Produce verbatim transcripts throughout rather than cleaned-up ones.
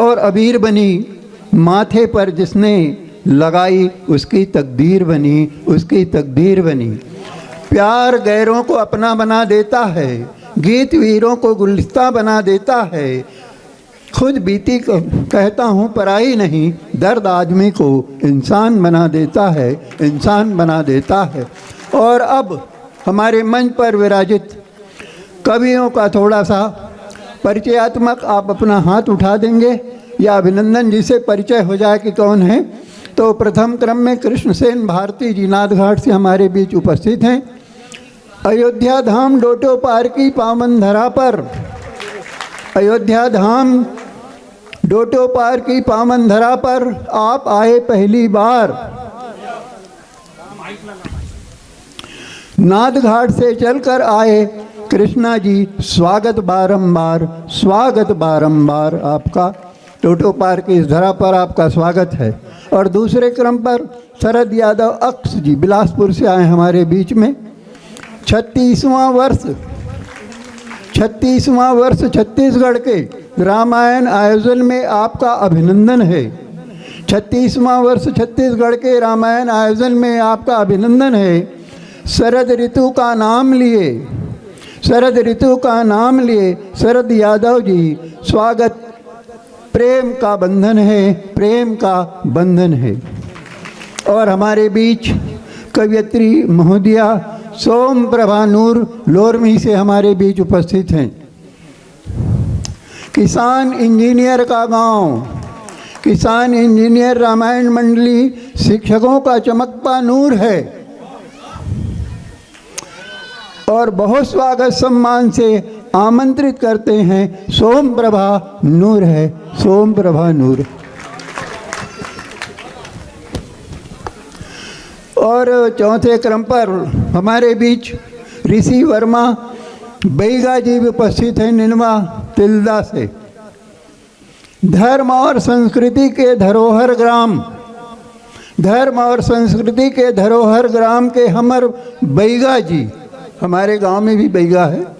और अबीर बनी, माथे पर जिसने लगाई, उसकी तकदीर बनी, उसकी तकदीर बनी। प्यार गैरों को अपना बना देता है, गीत वीरों को गुलिस्तां बना देता है। खुद बीती क-, कहता हूँ पराई नहीं, दर्द आदमी को इंसान बना देता है, इंसान बना देता है। और अब हमारे मंच पर विराजित कवियों का थोड़ा सा परिचयात्मक आप अपना हाथ उठा देंगे या अभिनंदन जी से परिचय हो जाए कि कौन है। तो प्रथम क्रम में कृष्णसेन भारती जी नादघाट से हमारे बीच उपस्थित हैं। अयोध्या धाम डोटो पार की पावन धरा पर, अयोध्या धाम डोटो पार की पावन धरा पर आप आए पहली बार। नादघाट से चलकर आए कृष्णा जी, स्वागत बारंबार, स्वागत बारंबार आपका। डोटो पार की इस धरा पर आपका स्वागत है। और दूसरे क्रम पर शरद यादव अक्स जी बिलासपुर से आए हमारे बीच में। छत्तीसवाँ वर्ष, छत्तीसवाँ वर्ष छत्तीसगढ़ के रामायण आयोजन में आपका अभिनंदन है। छत्तीसवाँ वर्ष छत्तीसगढ़ के रामायण आयोजन में आपका अभिनंदन है। शरद ऋतु का नाम लिए, शरद ऋतु का नाम लिए शरद यादव जी, स्वागत प्रेम का बंधन है, प्रेम का बंधन है। और हमारे बीच कवयित्री महोदया सोम प्रभा नूर लोरमी से हमारे बीच उपस्थित हैं। किसान इंजीनियर का गांव, किसान इंजीनियर रामायण मंडली शिक्षकों का चमकता नूर है। और बहुत स्वागत सम्मान से आमंत्रित करते हैं, सोम प्रभा नूर है, सोम प्रभा नूर। और चौथे क्रम पर हमारे बीच ऋषि वर्मा बैगा जी भी उपस्थित हैं, निनवा तिल्दा से। धर्म और संस्कृति के धरोहर ग्राम, धर्म और संस्कृति के धरोहर ग्राम के हमर बैगा जी, हमारे गांव में भी बैगा है,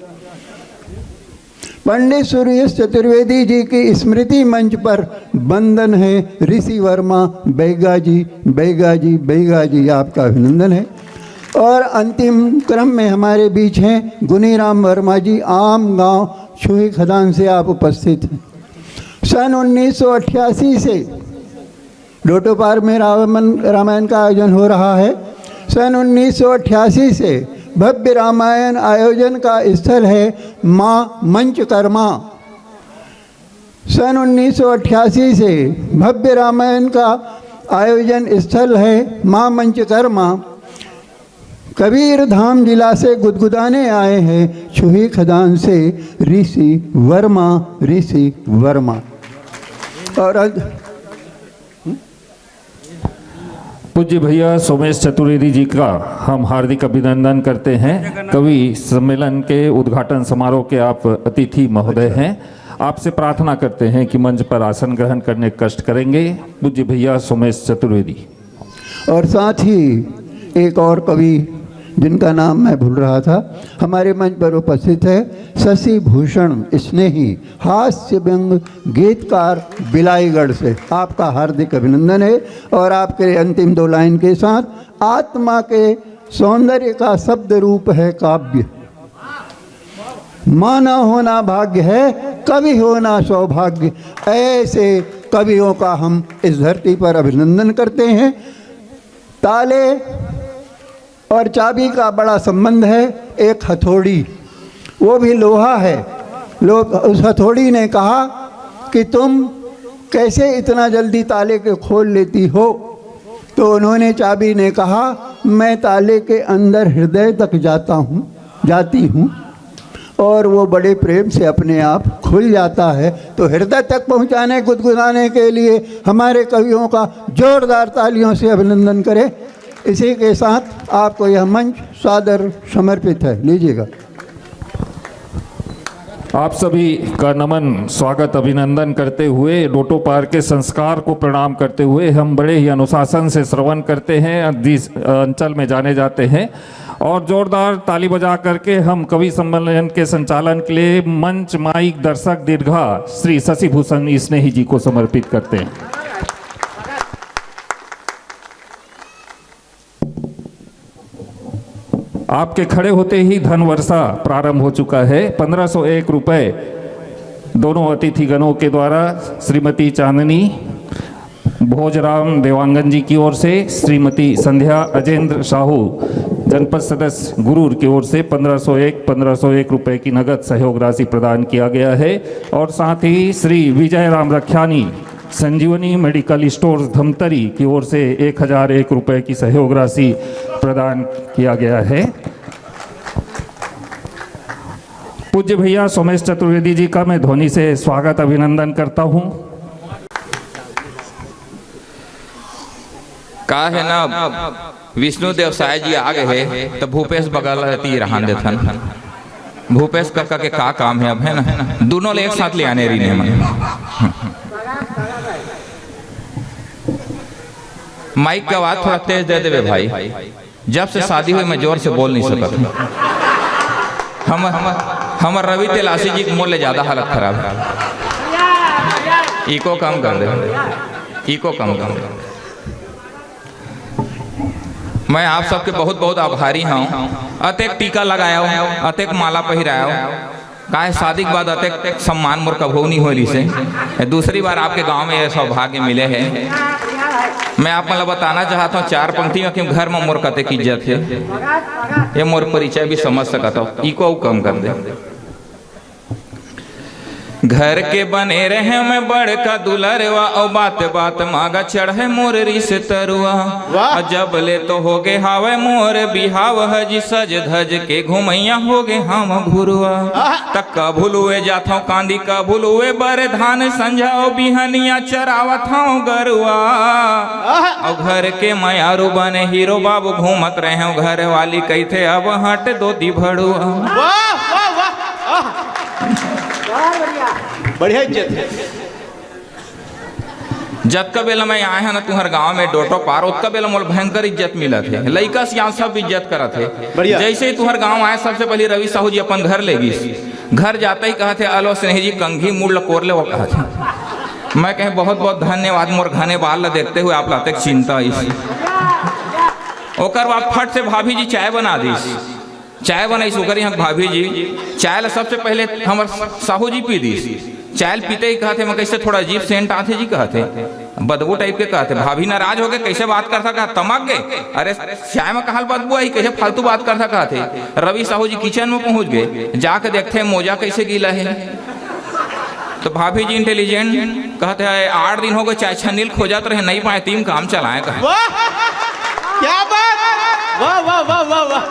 पंडित सुरेश चतुर्वेदी जी की स्मृति मंच पर वंदन है। ऋषि वर्मा बैगा जी, बैगा जी, बैगा जी, आपका अभिनंदन है। और अंतिम क्रम में हमारे बीच हैं गुनीराम वर्मा जी, आम गांव छुही खदान से आप उपस्थित हैं। सन उन्नीस सौ अट्ठासी से डोटोपार में रावण, रामायण का आयोजन हो रहा है। सन उन्नीस सौ अट्ठासी से भव्य रामायण आयोजन का स्थल है माँ मंचकर्मा। सन उन्नीस सौ अट्ठासी से भव्य रामायण का आयोजन स्थल है माँ मंचकर्मा। कबीर धाम जिला से गुदगुदाने आए हैं छुही खदान से ऋषि वर्मा, ऋषि वर्मा। और अग- पूज्य भैया सोमेश चतुर्वेदी जी का हम हार्दिक अभिनंदन करते हैं। कवि सम्मेलन के उद्घाटन समारोह के आप अतिथि महोदय हैं। आपसे प्रार्थना करते हैं कि मंच पर आसन ग्रहण करने का कष्ट करेंगे। पूज्य भैया सोमेश चतुर्वेदी। और साथ ही एक और कवि जिनका नाम मैं भूल रहा था, हमारे मंच पर उपस्थित है शशि भूषण स्नेही, हास्य व्यंग गीतकार बिलाईगढ़ से। आपका हार्दिक अभिनंदन है। और आपके अंतिम दो लाइन के साथ, आत्मा के सौंदर्य का शब्द रूप है काव्य। मानव होना भाग्य है, कवि होना सौभाग्य। ऐसे कवियों का हम इस धरती पर अभिनंदन करते हैं। ताले और चाबी का बड़ा संबंध है। एक हथौड़ी, वो भी लोहा है। लो, उस हथौड़ी ने कहा कि तुम कैसे इतना जल्दी ताले को खोल लेती हो? तो उन्होंने, चाबी ने कहा, मैं ताले के अंदर हृदय तक जाता हूँ, जाती हूँ, और वो बड़े प्रेम से अपने आप खुल जाता है। तो हृदय तक पहुँचाने, गुदगुदाने के लिए हमारे कवियों का जोरदार तालियों से अभिनंदन करें। इसी के साथ आपको यह मंच सादर समर्पित है। लीजिएगा। आप सभी का नमन, स्वागत, अभिनंदन करते हुए, डोटो पार के संस्कार को प्रणाम करते हुए, हम बड़े ही अनुशासन से श्रवण करते हैं, जिस अंचल में जाने जाते हैं। और जोरदार ताली बजा करके हम कवि सम्मेलन के संचालन के लिए मंच, माइक, दर्शक दीर्घा श्री शशि भूषण स्नेही जी को समर्पित करते हैं। आपके खड़े होते ही धन वर्षा प्रारंभ हो चुका है। पन्द्रह सौ एक रुपए दोनों अतिथिगणों के द्वारा श्रीमती चांदनी भोजराम देवांगन जी की ओर से, श्रीमती संध्या अजेंद्र साहू, जनपद सदस्य गुरूर की ओर से पन्द्रह सौ एक, पन्द्रह सौ एक रुपए की नगद सहयोग राशि प्रदान किया गया है। और साथ ही श्री विजय राम रख्यानी, संजीवनी मेडिकल स्टोर्स धमतरी की ओर से एक हजार एक रुपए की सहयोग राशि प्रदान किया गया है। पूज्य भैया सोमेश चतुर्वेदी जी का मैं ध्वनि से स्वागत, अभिनंदन करता हूं। का है ना, विष्णु देव साय जी आ गए हैं, तो भूपेश बगल ती रहन देथन। भूपेश कका के का काम है अब, है ना? दोनों ले एक साथ ले आने रही ने मन। माइक का आवाज थोड़ा तेज दे देवे भाई। जब से शादी हुई, मैं जोर से बोल नहीं सकत। हम, हमर रवि तेलासी जी के मोर ले ज्यादा हालत खराब है। इको कम कर दे, इको कम कर दे। मैं आप सबके बहुत बहुत आभारी हूँ। अतेक टीका लगायो, अतेक माला पहिरायो, काहे शादी के बाद अतेक सम्मान मोर कभू नहीं होय रिहिसे। ये दूसरी बार आपके गांव में ये सौभाग्य मिले है। मैं आप मन ला बताना चाहत हूँ चार पंक्ति में कि घर में मोर कतेक इज्जत है। ये मोर परिचय भी समझ सकत हो, इको अउ कम कर दे। घर के बने रहे मैं बड़का दुलरवा, अउ बात बात मागा चढ़े मोर रिस तरुआ। वाह। अउ जब ले तो होगे हावय मोर बिहाव ह जी, सज धज के घुमैया होगे हम घुरुआ। आहा। त कभू लुए जाथव कांदी, कभू लुए बर धान, संझा अउ बिहनिया चरावत हव गरुआ। आहा। अउ घर के मयारू बने हीरो बाबू घूमत रहे, घर वाली कहिथे अब हट दो दी भड़ुआ। वाह, वाह, वाह, आहा। बढ़िया इज्जत है। जतका बेला मैं आए हंव ना तुंहर गांव में डोटो पार, ओतका बेला मोला भयंकर इज्जत मिलत हे। लइका सियान सब इज्जत करत हे। बढ़िया। जइसे ही तुंहर गांव आए, सबसे पहिली रवि साहू जी अपन घर ले गिस। घर जाते ही कहत हे, "अलो स्नेही जी, कंघी मुड़ ल कोर ले," वो कहत हे। मैं कहें, "बहुत बहुत धन्यवाद, मोर घने बाल ल देखते हुए आप ला अतेक चिंता आइस।" ओकर बाद फट से भाभी जी चाय बना दिस। चाय बनाइस ओकर इहाँ भाभी जी। चाय ल सबसे पहिले हमर साहू जी पी दिस। चाय ल पीते ही कहत हे, "मैं कइसे थोड़ा अजीब सेंट आथे जी," कहत हे, "बदबू टाइप के," कहत हे। भाभी नाराज होगे, "कइसे बात करथा?" कहा, "तमक गे? अरे, चाय में कहाँ ल बदबू आही? कइसे फालतू बात करथा?" कहत हे। रवि साहू जी किचन में पहुँच गे, जाके देखथे मोजा कइसे गीला हे। तो भाभी जी इंटेलिजेंट कहत हे, "आठ दिन होगे चाय छन्नी ल खोजत रहे, नहीं पाए, तीम काम चलाए," कहा। वाह! क्या बात! वाह, वाह, वाह, वाह, वाह!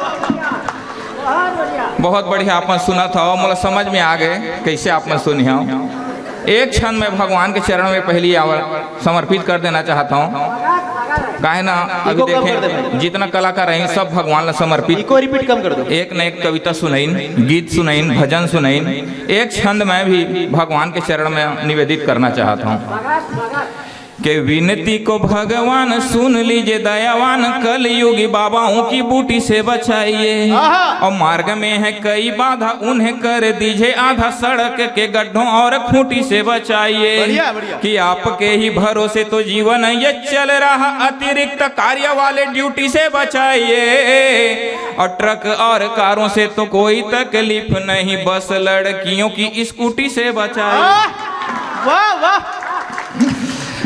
बहुत बढ़िया, आप मन सुनत हव, मोला समझ में आ गे, कइसे आप मन सुनिहव। एक क्षण मैं भगवान के चरण में पहिली आवर समर्पित कर देना चाहत हंव। काहे ना, अभी इको कम कर दे देखें, भाई। जितना कलाकार हैं, सब भगवान ला समर्पित। इको रिपीट कम कर दो। एक न एक कविता सुनइन, गीत सुनइन, भजन सुनइन। एक छंद मैं भी भगवान के चरण में निवेदित करना चाहत हंव। के विनती को भगवान सुन लीजिए दयावान, कलयुगी बाबाओं की बूटी से बचाइए। आहा। और मार्ग में है कई बाधा, उन्हें कर दीजिए आधा, सड़क के गड्ढों और खूंटी से बचाइए। बढ़िया, बढ़िया। कि आपके ही भरोसे तो जीवन ये चल रहा, अतिरिक्त कार्य वाले ड्यूटी से बचाइए। और ट्रक और कारों से तो कोई तकलीफ नहीं, बस लड़कियों की स्कूटी से बचाइए। आह! वाह, वाह।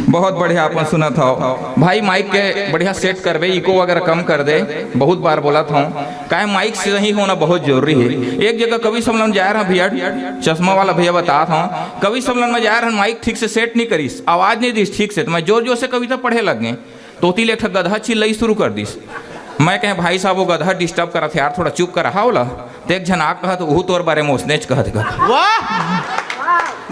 बहुत बढ़िया, अपन सुनत हव। भाई, माइक के बढ़िया सेट करबे, इको वगैरह कम कर दे। बहुत बार बोलत हंव, काहे माइक सही होना बहुत जरूरी हे। एक जगह कवि सम्मेलन जाए रहा भैया, चश्मा वाला भैया बतात हंव, कवि सम्मेलन में जाए रहा, माइक ठीक से सेट नहीं करिस, आवाज नहीं दिस ठीक से, तो मैं जोर जोर से कविता पढ़े लग गेंव। तो ओती ले एक ठा गदहा चिल्लई शुरू कर दिस। मैं कहें, "भाई साहब, वो गदहा डिस्टर्ब करत हे यार, थोड़ा चुप कर रहा ओला।" तो एक झन आ कहत, "ओहू तोर बारे में ओसनेच कहत हे।" वाह!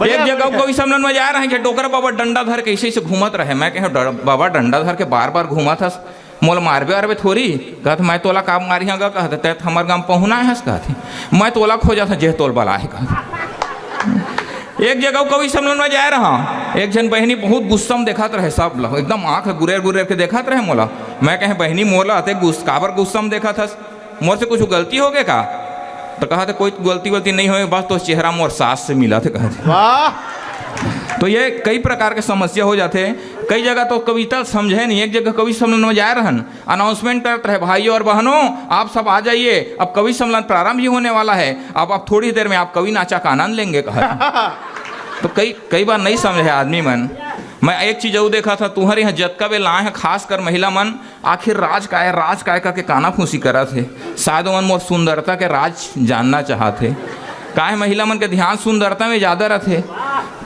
एक जगह कवि सम्मेलन में जाए रहे, जे डोकरा बाबा डंडा धर के अइसे अइसे घूमत रहे। मैं कहें, "डर-, बाबा डंडा धर के बार बार घूमत हस, मोला मारबे वारबे थोरी?" कहत, "मैं तोला का मारिहां गा?" कहत, "तैं त हमर गांव पहुना हस," कहत, "मैं तोला खोजत हंव, जे तोर बलाए," कहत। एक जगह कवि सम्मेलन में जाए रहा, एक झन बहिनी बहुत गुस्सा में देखत रहे सब लोग, एकदम आंख गुरेर गुरेर के देखत रहे मोला। मैं कहें, "बहिनी, मोला अतेक गुस-, काबर गुस्सा में देखत हस?" मोर से कुछ गलती होगे का? तो कहा थे, कोई गलती वलती नहीं होगे, बस तो चेहरा मोर सास से मिला थे, कहा थे। वाह। तो ये कई प्रकार के समस्या हो जाथे। कई जगह तो कविता समझे नहीं, एक जगह कवि सम्मेलन में जाए रहन, अनाउंसमेंट करत रहे, भाइयों और बहनों, आप सब आ जाइए, अब कवि सम्मेलन प्रारंभ ही होने वाला है, अब आप थोड़ी देर में आप कवि नाचा का आनंद लेंगे, कहा। तो कई कई बार नहीं समझे आदमी मन। मैं एक चीज अउ देखा था, तुम्हारे यहाँ जतका बेला आए हैं, खासकर महिला मन, आखिर राज का है, राज का है करके काना फूसी करत हे। शायद ओमन मोर सुंदरता के राज जानना चाहत हे। काहे महिला मन के ध्यान सुंदरता में ज्यादा रथे।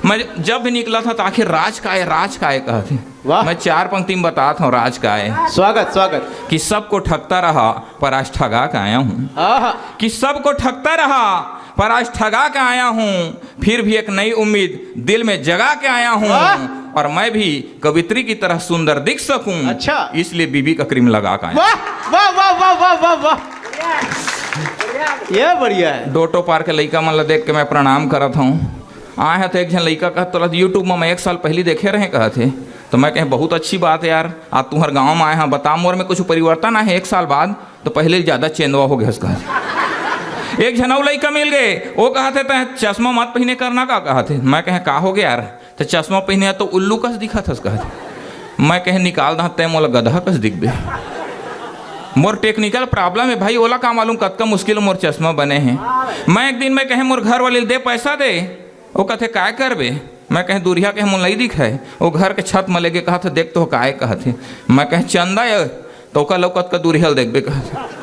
मैं जब भी निकला था तो आखिर राज का है, राज का है कहत हे। वाह। मैं चार पंक्ति में बतात हूँ राज का है। स्वागत, स्वागत। कि सबको ठगता रहा, पर आज ठगा के आया हूँ। आहा। कि सबको ठगता रहा, पर आज ठगा के आया हूँ, फिर भी एक नई उम्मीद दिल में जगा के आया हूँ। वाह। और मैं भी कवित्री की तरह सुंदर दिख सकूं, अच्छा। इसलिए बीबी का क्रीम लगा के आया। वाह, वाह, वाह, वाह, वाह, वाह, वाह। ये बढ़िया है। डोटो पार के लइका मन ला देख के मैं प्रणाम करत हूँ। आए हैं तो एक झन लइका कहत, तोला YouTube में मैं एक साल पहले देखे रहे, कहत हे। तो मैं कहे, बहुत अच्छी बात है यार, आज तुम्हारे गांव में आए हैं, बता मोर में कुछ परिवर्तन आए है एक साल बाद। तो पहले ज्यादा चेंदवा हो गया उसका। एक झन अउ लइका मिल गए, वो कहत हे, तैं चश्मा मत पहने करना का, कहत हे। मैं कहे, का हो गया यार? तो चश्मा पहने तो उल्लू कस दिखत हस, कहत हे। मैं कहे, निकाल दहा, तैं मोला गधा कस दिखबे। मोर टेक्निकल प्रॉब्लम है भाई, ओला का मालूम कतका मुश्किल मोर चश्मा बने है। मैं एक दिन मैं कहे, मोर घर वाले दे पैसा दे, वो कथे, "काय करबे?" मैं कहे, "दूरिहा के मोला नइ दिखाय।" वो घर के छत म लेगे, कहत, "देख तो काय," कहत हे। मैं कहे, "चंदा ये," तो ओकर लौकत का दूरिहा ल देखबे, कहत हे।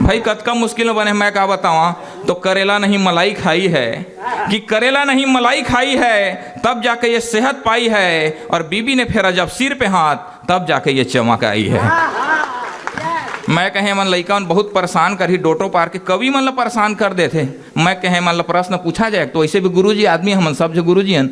भाई, कतका मुश्किल में बने, मैं का बतावा, तो करेला नहीं मलाई खाई है, कि करेला नहीं मलाई खाई है, तब जाके ये सेहत पाई है, और बीबी ने फेरा जब सिर पे हाथ, तब जाके ये चमक आई है। मैं कहे, मन लइका मन बहुत परेशान करही, डोटो पार के कवि मन ला परेशान कर देथे। मैं कहे, मन ला प्रश्न पूछा जाए, तो ऐसे भी गुरुजी आदमी हमन सब जो गुरुजी हन।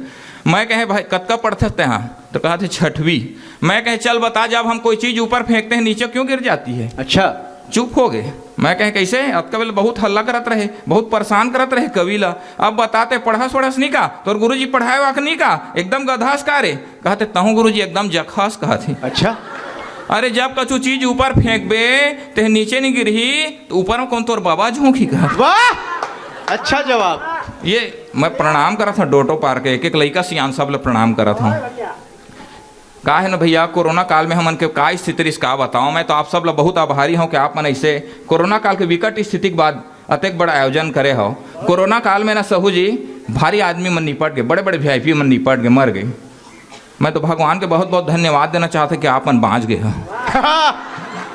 मैं कहे, भाई, कतका पढ़थस तेहा? तो कहत हे, "छठवीं।" मैं कहे, "चल बता, जब हम कोई चीज ऊपर फेंकते हैं, नीचे क्यों गिर जाती है?" अच्छा। चुप हो गए। मैं कहे, "कैसे?" अतका बेले बहुत हल्ला करत रहे, बहुत परेशान करत रहे कवि ला। "अब बता, तैं पढ़स वढ़स नहीं का? तोर गुरुजी पढ़ाए वाक नहीं का? एकदम गधास का रे?" कहत हे, "तहूँ गुरुजी एकदम जखास," कहत हे। अच्छा। अरे, जब कछु चीज ऊपर फेंकबे, ते नीचे नहीं गिरही, तो ऊपर में कौन तोर बाबा झोंकही, कहत हे। वाह, अच्छा जवाब। ये मैं प्रणाम करत हूँ डोटो पार के, एक एक लइका सियान सब ला प्रणाम करत हूँ। का है ना भैया, कोरोना काल में हमन के का स्थिति रहिस, का बताओ। मैं तो आप सब ला बहुत आभारी हूँ कि आप मन ऐसे कोरोना काल के विकट स्थिति के बाद अतेक बड़ा आयोजन करे हो। कोरोना काल में ना सहू जी, भारी आदमी मन निपट गए, बड़े बड़े वीआईपी मन निपट गए, मर गए। मैं तो भगवान के बहुत बहुत धन्यवाद देना चाहत हूँ कि आप मन बाँच गए हो।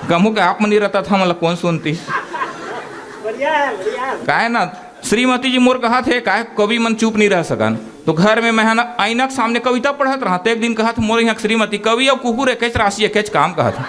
कहूँ कि आप मन नहीं रहता था, मतलब कौन सुनती। बढ़िया है, बढ़िया है। काहे ना श्रीमती जी मोर कहत हे, काहे कवि मन चुप नहीं रह सकन। तो घर में मैं ह ना आईना के सामने कविता पढ़त रहा, तो एक दिन कहत, "मोर यहाँ श्रीमती, कवि अउ कुकुर एकेच राशि, एकेच काम," कहत हे।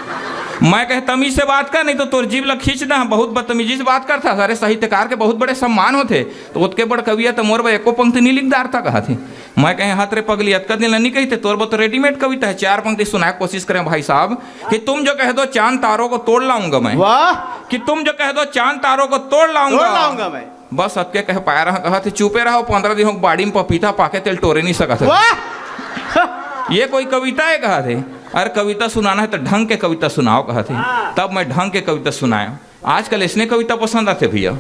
मैं कहे, "तमीज से बात कर, नहीं तो तोर जीभ ला खींच दे, बहुत बदतमीजी से बात करत हस। अरे, साहित्यकार के बहुत बड़े सम्मान होथे, तो ओतके बड़ कवि हे, तो मोर बर एको पंक्ति नहीं लिख डारता," कहत हे। मैं कहे, "हत रे पगली, अतका दिन ला नहीं कहिते, तोर बर तो रेडीमेड कविता है, चार पंक्ति सुनाए के कोशिश करें भाई साहब, कि तुम जो कह दो चांद तारों को तोड़ लाऊंगा मैं।" वाह। कि तुम जो कह दो चांद तारों को तोड़ लाऊंगा। तोड़ लाऊंगा मैं। बस अतके कह पाए रहा, कहत हे, "चुपे रहो, पंद्रह दिन हो बाड़ी में पपीता पाके तेल टोरे नहीं सकत है।" वाह। ये कोई कविता है, कहत हे। अरे, कविता सुनाना है तो ढंग के कविता सुनाओ, कहत हे। तब मैं ढंग के कविता सुनाया। आजकल इसने कविता पसंद आते भैया,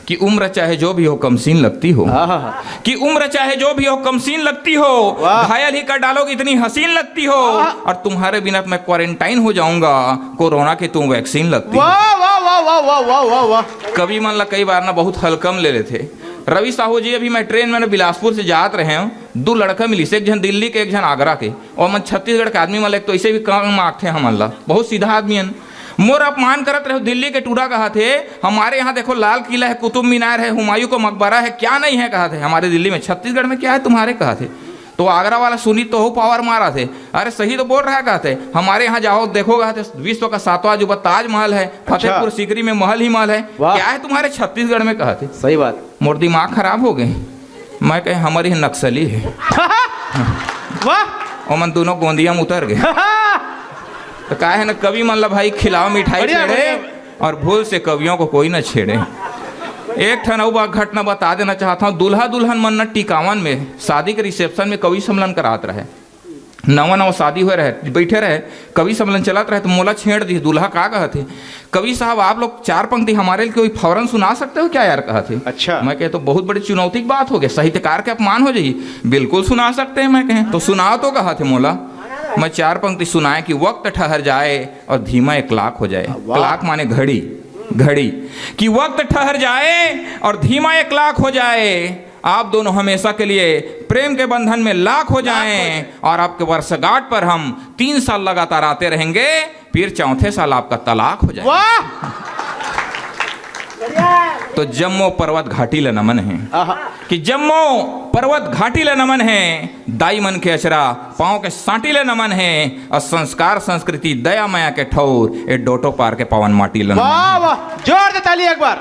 कि उम्र चाहे जो भी हो, कमसीन लगती हो। आहा। कि उम्र चाहे जो भी हो, कमसीन लगती हो। वाह। घायल ही कर डालोगे, इतनी हसीन लगती हो। आहा। और तुम्हारे बिना तो मैं क्वारंटाइन हो जाऊंगा, कोरोना की तुम वैक्सीन लगती हो। वाह, वाह, वाह। कवि मन ला कई बार ना बहुत हल्का में ले लेथे। रवि साहू जी, अभी मैं ट्रेन में ना बिलासपुर से जात रहे हूँ, दो लड़का मिलिस, एक झन दिल्ली के, एक झन आगरा के। और मन छत्तीसगढ़ के आदमी मन ला एक तो ऐसे भी कम आखथे हमन ला, बहुत सीधा आदमी हन। मोर अपमान करत रहे, दिल्ली के टूरा कहत हे, "हमारे यहाँ देखो लाल किला है, कुतुब मीनार है, हुमायूं का मकबरा है, क्या नहीं है?" कहत हे, "हमारे दिल्ली में, छत्तीसगढ़ में क्या है तुम्हारे?" कहत हे। तो आगरा वाला सुनी तो हो पावर मारत हे, "अरे सही तो बोल रहा है," कहत हे, "हमारे यहाँ जाओ देखो," कहत हे, "विश्व का सातवां अजूबा ताजमहल है, अच्छा। फतेहपुर सीकरी में महल ही महल है, वाह। क्या है तुम्हारे छत्तीसगढ़ में?" कहत हे। सही बात। मोर दिमाग खराब हो गए। मैं कहे, "हमारे यहाँ नक्सली है।" वाह। ओमन दोनों गोंदिया में उतर गए। तो काहे न कवि मन ला भाई खिलाओ मिठाई बढ़िया, छेड़े बढ़िया। और भूल से कवियों को कोई न छेड़े। एक ठन अउ बा-, घटना बता देना चाहता हूँ। दूल्हा दुल्हन मन न टिकावन में शादी के रिसेप्शन में कवि सम्मेलन करात रहे। नवा नवा शादी होए रहे, बइठे रहे, कवि सम्मेलन चलत रहे, त मोला छेड़ दिस, "दूल्हा का कहत हे?" "कवि साहब, आप लोग चार पंक्ति हमारे लिए कोई फौरन सुना सकते हो क्या यार?" कहत हे। अच्छा। मैं कहे, "तो बहुत बड़ी चुनौती की बात हो गई, साहित्यकार के अपमान हो जाही।" "बिल्कुल सुना सकते हैं," मैं कहे, "तो सुनाओ तो," कहत हे मोला। मैं चार पंक्ति सुनाए कि वक्त ठहर जाए और धीमा एक लाख हो जाए। वाह। क्लाक माने घड़ी, घड़ी। कि वक्त ठहर जाए और धीमा एक लाख हो जाए, आप दोनों हमेशा के लिए प्रेम के बंधन में लाख हो जाएं और आपके वर्षगांठ पर हम तीन साल लगातार आते रहेंगे, फिर चौथे साल आपका तलाक हो जाए। वाह। तो जम्मो पर्वत घाटी ल नमन हे। आहा। कि जम्मो पर्वत घाटी ल नमन हे, दाई मन के अचरा पाँव के सांटी ल नमन हे, और संस्कार संस्कृति दया मया के ठौर ए डोटो पार के पावन माटी ल नमन हे। वाह, वाह, जोर दे ताली एक बार।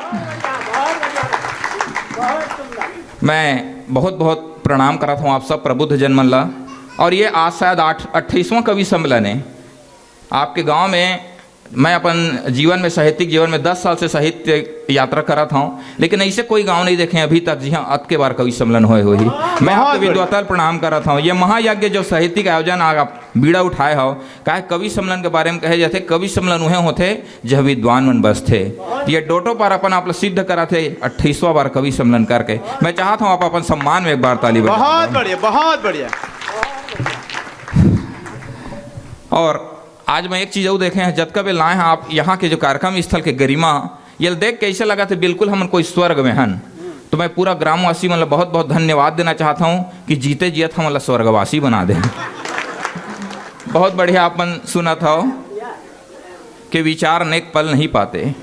मैं बहुत बहुत प्रणाम करत हूँ आप सब प्रबुद्ध जन मन ला। और ये आज शायद आठ अट्ठाईसवाँ कवि सम्मेलन है आपके गांव में। मैं अपन जीवन में, साहित्यिक जीवन में दस साल से साहित्य यात्रा करत हूँ, लेकिन ऐसे कोई गांव नहीं देखे अभी तक जिहाँ अतके बार कवि सम्मेलन होए होही। मैं बहुत आपके बढ़िया। विद्वता ल प्रणाम करत हूँ। ये महायज्ञ जो साहित्यिक आयोजन आप बीड़ा उठाए हो, काहे कवि सम्मेलन के बारे में कहे जाथे, कवि सम्मेलन उहे होथे जहाँ विद्वान मन बसथे। ये डोटो पार अपन आप ला सिद्ध कराथे अट्ठाईसवाँ बार कवि सम्मेलन करके। मैं चाहत हूँ आप अपन सम्मान में एक बार ताली बजा बहुत दें। बढ़िया, बहुत बढ़िया। और आज मैं एक चीज अउ देखे हैं, जतका बेर लाए हैं आप यहाँ के जो कार्यक्रम स्थल के गरिमा, ये देख के ऐसे लगा थे बिल्कुल हमन कोई स्वर्ग में हन। तो मैं पूरा ग्रामवासी मन ला बहुत बहुत धन्यवाद देना चाहता हूँ कि जीते जियत हमन ला स्वर्गवासी बना दे। बहुत बढ़िया आप मन सुनत हव। के विचार नेक पल नहीं पाते,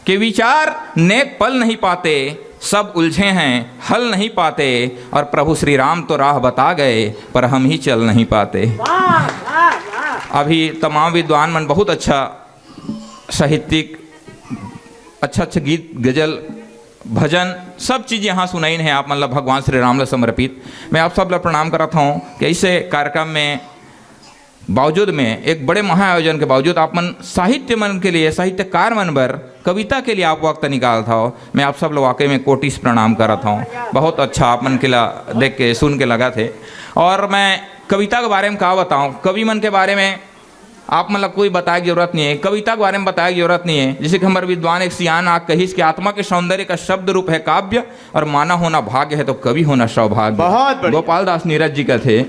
के विचार नेक पल नहीं पाते, सब उलझे हैं, हल नहीं पाते, और प्रभु श्री राम तो राह बता गए, पर हम ही चल नहीं पाते। अभी तमाम विद्वान मन बहुत अच्छा साहित्यिक, अच्छा अच्छा गीत, गजल, भजन, सब चीज यहाँ सुनाइन है आप मन ला, भगवान श्री राम ला समर्पित। मैं आप सब ला प्रणाम करत हूँ कि ऐसे कार्यक्रम में बावजूद में, एक बड़े महाआयोजन के बावजूद आप मन साहित्य मन के लिए, साहित्यकार मन बर, कविता के लिए आप वक्त निकालत हव। मैं आप सब ला वाकई में कोटि से प्रणाम करत हूँ। बहुत अच्छा आप मन के ला देख के, सुन के लगा थे। और मैं कविता के बारे में का बताऊँ, कवि मन के बारे में आप मन ला कोई बताए के जरूरत नहीं है, कविता के बारे में बताए के जरूरत नहीं है। जैसे कि हमारे विद्वान एक सियान आ कहिस कि आत्मा के सौंदर्य का शब्द रूप है काव्य और मानव होना भाग्य है तो कवि होना सौभाग्य। बहुत बढ़िया। गोपाल दास नीरज जी कथे,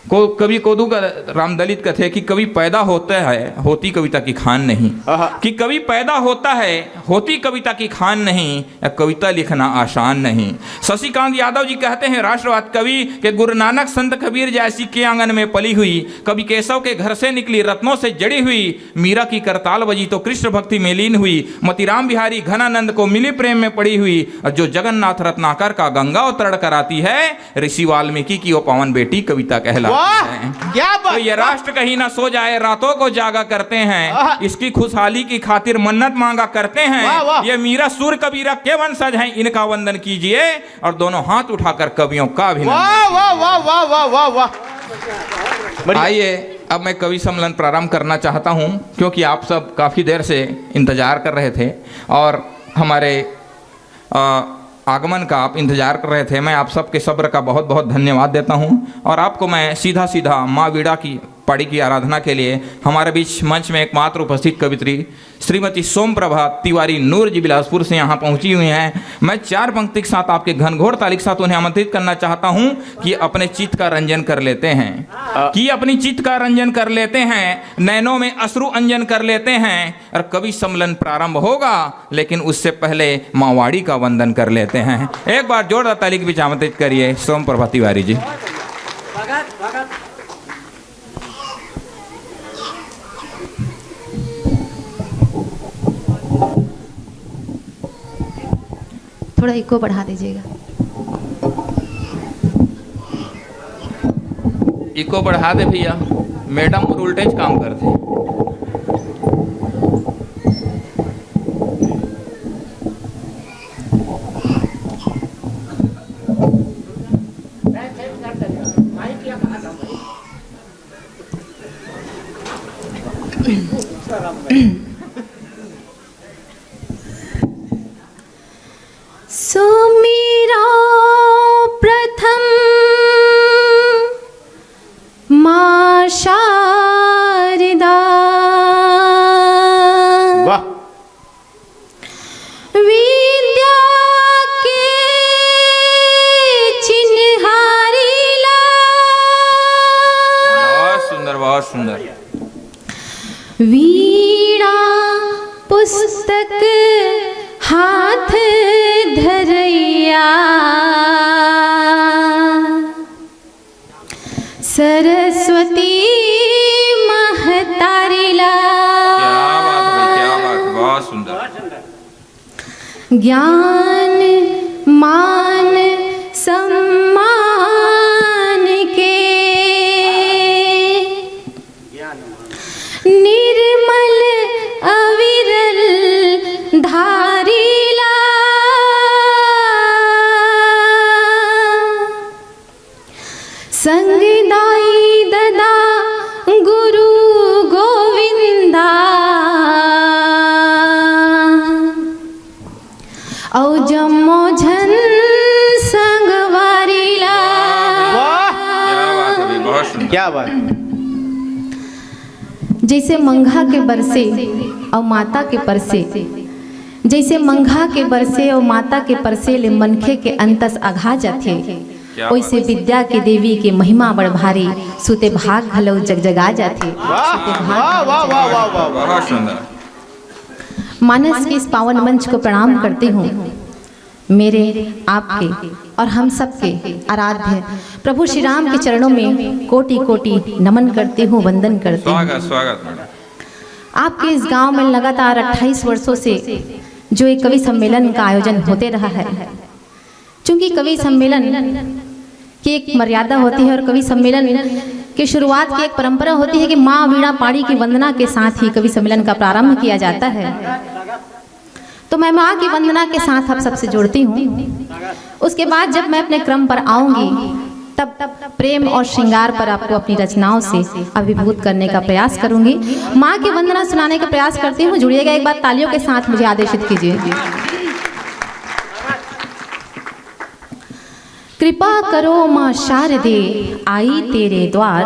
को कवि कोदू का रामदलित कथे कि कवि पैदा होता है, होती कविता की खान नहीं। आहा। कि कवि पैदा होता है, होती कविता की खान नहीं, या कविता लिखना आसान नहीं। शशिकांत यादव जी कहते हैं, राष्ट्रवाद कवि, के गुरु नानक संत कबीर जैसी के आंगन में पली हुई, कवि केशव के घर से निकली रत्नों से जड़ी हुई, मीरा की करताल बजी तो कृष्ण भक्ति में लीन हुई, मोतीराम बिहारी घनानंद को मिली प्रेम में पड़ी हुई, और जो जगन्नाथ रत्नाकर का गंगा अवतरण कराती है, ऋषि वाल्मीकि की वो पावन बेटी कविता कहलाती वाह! है। क्या बात! तो ये राष्ट्र कहीं ना सो जाए, रातों को जागा करते हैं, आहा! इसकी खुशहाली की खातिर मन्नत मांगा करते हैं। वाह, वाह! ये मीरा सूर कबीरा के वंशज हैं, इनका वंदन कीजिए और दोनों हाथ उठाकर कवियों का अभिनंदन। वाह, वाह, वाह, वाह, वाह, वाह, वाह। बढ़िया। आइए, अब मैं कवि सम्मेलन प्रारंभ करना चाहता हूँ, क्योंकि आप सब काफ़ी देर से इंतज़ार कर रहे थे और हमारे, अ, आगमन का आप इंतज़ार कर रहे थे। मैं आप सबके सब्र का बहुत बहुत धन्यवाद देता हूँ और आपको मैं सीधा सीधा माँ वीणा की पाड़ी की आराधना के लिए हमारे बीच मंच में एकमात्र उपस्थित कवित्री श्रीमती सोम प्रभा तिवारी नूर जी बिलासपुर से यहाँ पहुँची हुई हैं। मैं चार पंक्ति के साथ आपके घनघोर ताली के साथ उन्हें आमंत्रित करना चाहता हूँ कि अपने चित्त का रंजन कर लेते हैं, कि अपनी चित्त का रंजन कर लेते हैं, नैनों में अश्रु अंजन कर लेते हैं और कवि सम्मेलन प्रारंभ होगा, लेकिन उससे पहले माँ वाणी का वंदन कर लेते हैं। एक बार जोरदार ताली के बीच आमंत्रित करिए सोम प्रभा तिवारी जी। थोड़ा इको बढ़ा दीजिएगा। इको बढ़ा दे भैया, मैडम मोर उल्टेच काम करथे। सुमिरो प्रथम सुंदर। वीणा पुस्तक हाथ धरैया, सरस्वती महतारी ला। क्या बात है, क्या बात, बहुत सुंदर। ज्ञान मान सम्मान के निर्मल अविरल धारी ला। संग दाई ददा गुरु गोविंदा, अउ जम्मो झन संगवारी ला। वाह! क्या बात है, बहुत सुंदर। क्या बात। जैसे मंगहा के बरसे अउ माता के परसे, जैसे मंगहा के बरसे अउ माता के परसे ले मनखे के अंतस अघा जाथे, क्या बात। ओइसे विद्या के देवी के महिमा बड़ भारी, सुते भाग घलो जगजगा जाथे। वाह, सुते भाग वाह, घलो वाह, वाह, जगजगा वाह, वाह, वाह। बहुत सुंदर। मानस के इस पावन मंच को प्रणाम करती हूँ। मेरे, आपके और हम सबके आराध्य प्रभु श्री राम के चरणों में कोटि कोटि नमन करती हूँ, वंदन करती हूँ। स्वागत, स्वागत मैडम। आपके इस गांव में लगातार अट्ठाईस वर्षों से जो एक कवि सम्मेलन का आयोजन होते रहा है, चूंकि कवि सम्मेलन की एक मर्यादा होती है और कवि सम्मेलन की शुरुआत की एक परंपरा होती है कि माँ वीणा पाणी की वंदना के साथ ही कवि सम्मेलन का प्रारंभ किया जाता है, तो मैं माँ की वंदना के साथ आप सबसे जोड़ती हूँ। उसके बाद जब मैं अपने क्रम पर आऊंगी, तब प्रेम और श्रृंगार पर आपको अपनी रचनाओं से अभिभूत करने का प्रयास करूंगी। माँ की वंदना सुनाने का प्रयास करती हूँ। जुड़िएगा एक बार तालियों के साथ, मुझे आदेशित कीजिए। कृपा करो माँ शारदे, आई तेरे द्वार।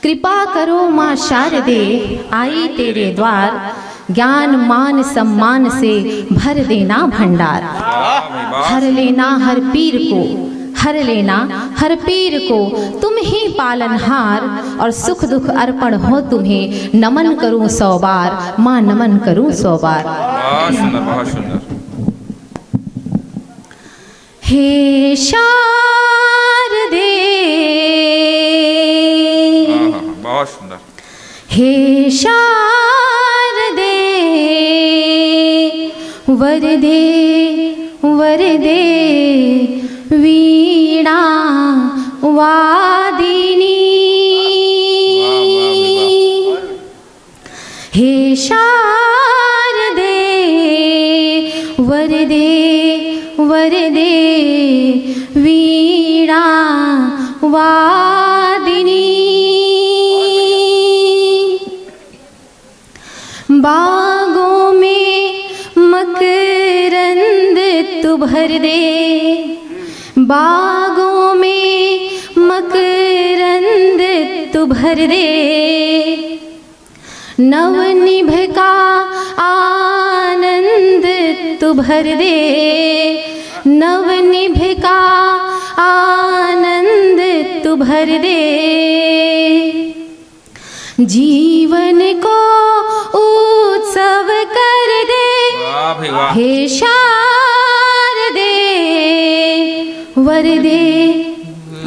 कृपा करो माँ शारदे, आई तेरे द्वार। ज्ञान मान सम्मान से भर देना भंडार। वाह भाई, वाह। हर लेना हर पीर को, हर लेना हर पीर को, तुम ही पालनहार। और सुख दुख अर्पण हो तुम्हें, नमन करूं सौ बार, माँ नमन करूं सौ बार। बहुत सुंदर, बहुत सुंदर। हे शारदे। हाँ, हाँ, हाँ, बहुत सुंदर। हे शारदे, वरदे, वरदे, वीणा वादिनी। वाह, वाह, वाह। हे शारदे, वरदे, वरदे, वीणा वादिनी। बागों में मकरंद तू भर दे, बागों में मकरंद तू भर दे। नवनिभ का आनंद तू भर दे, नवनिभ का आनंद तू भर दे। जीवन को उत्सव कर दे, वाह भाई वाह। हे शारदे, वरदे,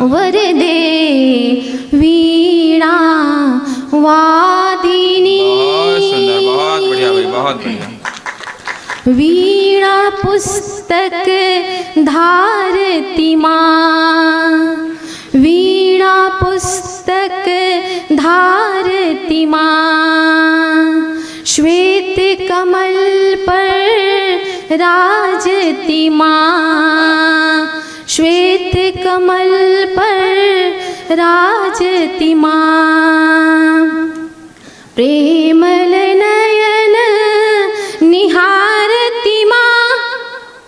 वरदे, वीणा वादिनी। बहुत सुंदर, बहुत बढ़िया भाई, बहुत बढ़िया। वीणा पुस्तक धारती माँ, वीणा पुस्तक धारती माँ, श्वेत कमल पर राजती माँ, श्वेत कमल पर राजती माँ। प्रेमल नयन निहारती माँ,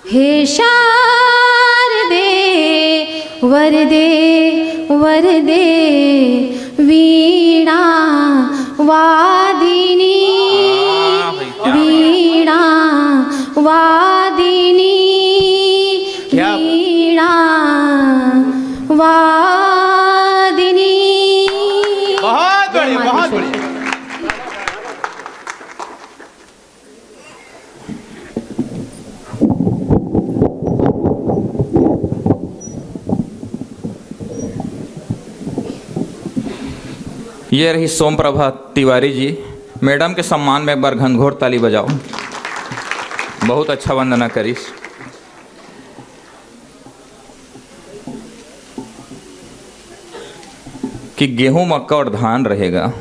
हे शारदे, वरदे, वरदे, वीणा वादिनी, वाह भाई, क्या बात। वीणा वादिनी, क्या बात। वीणा वादिनी। बहुत बढ़िया, ये रही सोम प्रभा तिवारी जी। मैडम के सम्मान में एक बार घनघोर ताली बजाओ। बहुत अच्छा वंदना करिस। कि गेहूं, मक्का और धान रहेगा।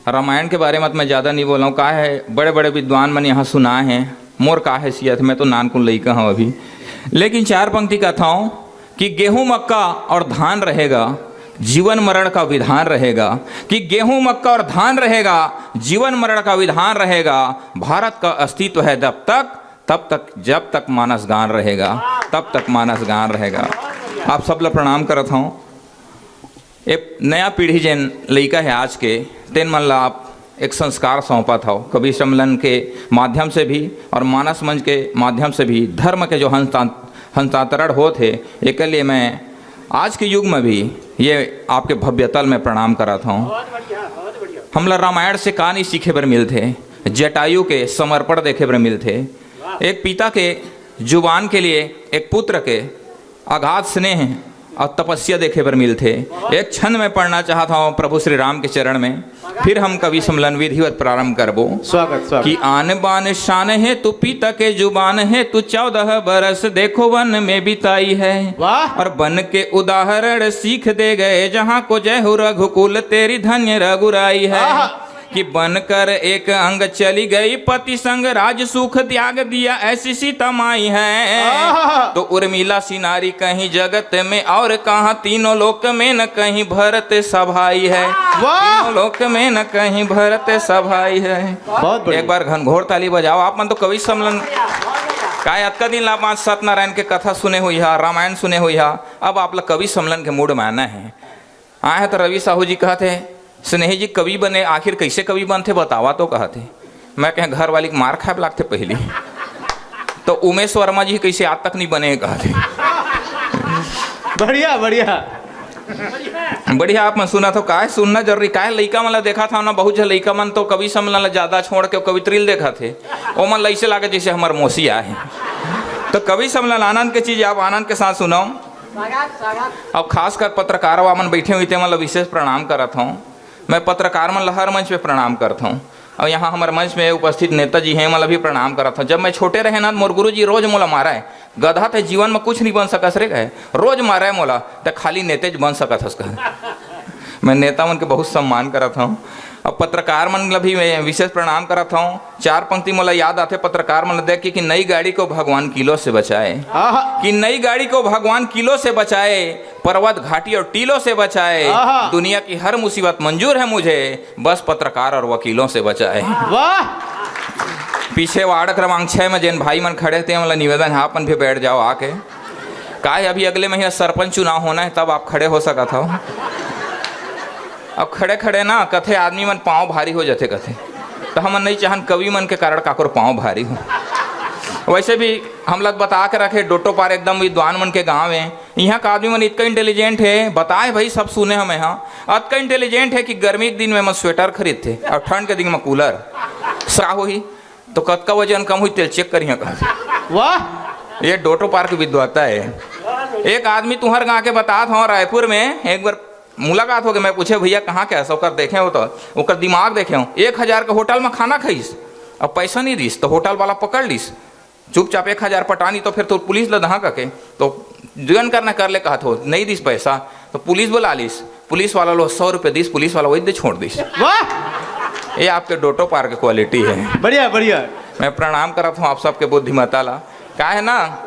रामायण के बारे में तो मैं ज्यादा नहीं बोला हूँ, का है, बड़े बड़े विद्वान मन यहाँ सुनाए हैं, मोर का हैसियत, मैं तो नानकुन लइका हूँ अभी। लेकिन चार पंक्ति कथा हूँ कि गेहूं, मक्का और धान रहेगा, जीवन मरण का विधान रहेगा। कि गेहूं, मक्का और धान रहेगा, जीवन मरण का विधान रहेगा। भारत का अस्तित्व है जब तक, तब तक, जब तक मानस गान रहेगा, तब तक मानस गान रहेगा। आप सब ला प्रणाम करत हूँ। एक नया पीढ़ी जेन लइका है आज के, तेन मन ला आप एक संस्कार सौंपत हव। कवि सम्मेलन के माध्यम से भी और मानस मंच के माध्यम से भी धर्म के जो हस्तां-, हस्तांतरण होत हे, एकर लिए मैं आज के युग में भी ये आपके भव्यता ल मैं प्रणाम करत हूँ। हमला रामायण से का नहीं सीखे बर मिलथे, जटायु के समर्पण देखे बर मिलथे, एक पिता के जुबान के लिए एक पुत्र के अगाध स्नेह और तपस्या देखे बर मिलथे। एक छंद मैं पढ़ना चाहत हूँ प्रभु श्री राम के चरण में, फिर हम कवि सम्मेलन विधिवत प्रारंभ करबो। स्वागत, स्वागत। कि आन बान शान हेतु पिता के जुबान हेतु चौदह बरस देखो वन में बिताई है। वाह। और बन के उदाहरण सीख दे गए जहाँ को जय हो रघुकुल तेरी धन्य रघुराई है। आहा। कि बनकर एक अंग चली गई पति संग राज सुख त्याग दिया ऐसी सीता माई है। आहा। तो उर्मिला सी नारी कहीं जगत में और कहाँ, तीनों लोक में न कहीं भरत सभाई है। वाह। तीनों लोक में न कहीं भरत सभाई है। बहुत बढ़िया। एक बार घनघोर ताली बजाओ। आप मन तो कवि सम्मेलन का अतका दिन ला आप सत्यनारायण के कथा सुने हुई हा, रामायण सुने हुई हा, अब आप ला कवि सम्मेलन के मूड में आना है। आए हैं तो रवि साहू जी कहत हे, "स्नेही जी कवि बने, आखिर कैसे कवि बनथे बतावा तो," कहत हे। मैं कहें, "घर वाली के मार खाए लागथे पहली।" तो उमेश वर्मा जी कैसे आज तक नहीं बने कहत हे। बढ़िया, बढ़िया। बढ़िया, आप मन सुनत हो, काहे सुनना जरूरी, काहे लइका मन ला देखत हव ना, बहुत झन लइका मन तो कवि सम्मेलन ला ज्यादा छोड़ के कवित्री ल देखत हे। ओमन ला ऐसे लागे जैसे हमर मौसी आए हे। तो कवि सम्मेलन आनंद के चीज, आप आनंद के साथ सुनव। अब खासकर पत्रकार वा मन बैठे हुई, ते मन ला विशेष प्रणाम करत हूँ। मैं पत्रकार मन ला हर मंच पे प्रणाम करत हूँ। और यहाँ हमर मंच में उपस्थित नेताजी हैं, मन ला भी प्रणाम करत हूँ। जब मैं छोटे रहे ना, मोर गुरु जी रोज मोला मारा है, "गधा, ते जीवन में कुछ नहीं बन सकस रे," कहे, रोज मारा है मोला, "ते खाली नेतेज बन सकत हस," कहे। मैं नेता मन के बहुत सम्मान करत हूँ। अब पत्रकार मन ला भी मैं विशेष प्रणाम करत हूँ। चार पंक्ति मोला याद आथे पत्रकार मन ला देख के, कि नई गाड़ी को भगवान कीलों से बचाए, आहा। कि नई गाड़ी को भगवान कीलों से बचाए, पर्वत घाटी और टीलों से बचाए, आहा। दुनिया की हर मुसीबत मंजूर है मुझे, बस पत्रकार और वकीलों से बचाए। वाह। पीछे वार्ड क्रमांक छह में जेन भाई मन खड़े थे, मतलब निवेदन है, आप मन भी बैठ जाओ आके। काहे, अभी अगले महीना सरपंच चुनाव होना है, तब आप खड़े हो सकत हो। अब खड़े खड़े ना कथे आदमी मन पाँव भारी हो जाथे कथे, तो हमन नहीं चाहन कवि मन के कारण काकर पाँव भारी हो। वैसे भी हम लोग बता के रखे, डोटो पार एकदम विद्वान मन के गांव है। यहाँ का आदमी मन इतका इंटेलिजेंट है, बताए भाई, सब सुने हमें, हाँ, अतका इंटेलिजेंट है कि गर्मी के दिन में मन स्वेटर खरीदथे और ठंड के दिन में कूलर। सा होही तो कतका वजन कम हुई, तेल चेक करिया कहा। वाह। ये डोटो पार के विद्वता है। एक आदमी तुहर गाँव के बतात हूँ, रायपुर में एक बार मुलाकात हो गई। मैं पूछे, "भैया, कहाँ के हस?" ओकर देखे हो तो, ओकर दिमाग देखे हो, एक हजार के होटल में खाना खाइस, अब पैसा नहीं दिस, तो होटल वाला पकड़ लिस, चुपचाप एक हजार पटानी, तो फिर तो पुलिस ल दहा कके, तो जुगन करना कर ले कहत हो, नहीं दिस पैसा, तो पुलिस बुला लिस, पुलिस वाला लो सौ रुपये दिस, पुलिस वाला वही दे छोड़ दिस। वाह। ये आपके डोटो पार के क्वालिटी है। बढ़िया, बढ़िया। मैं प्रणाम करत हूँ आप सबके बुद्धिमत्ता ला। का है ना,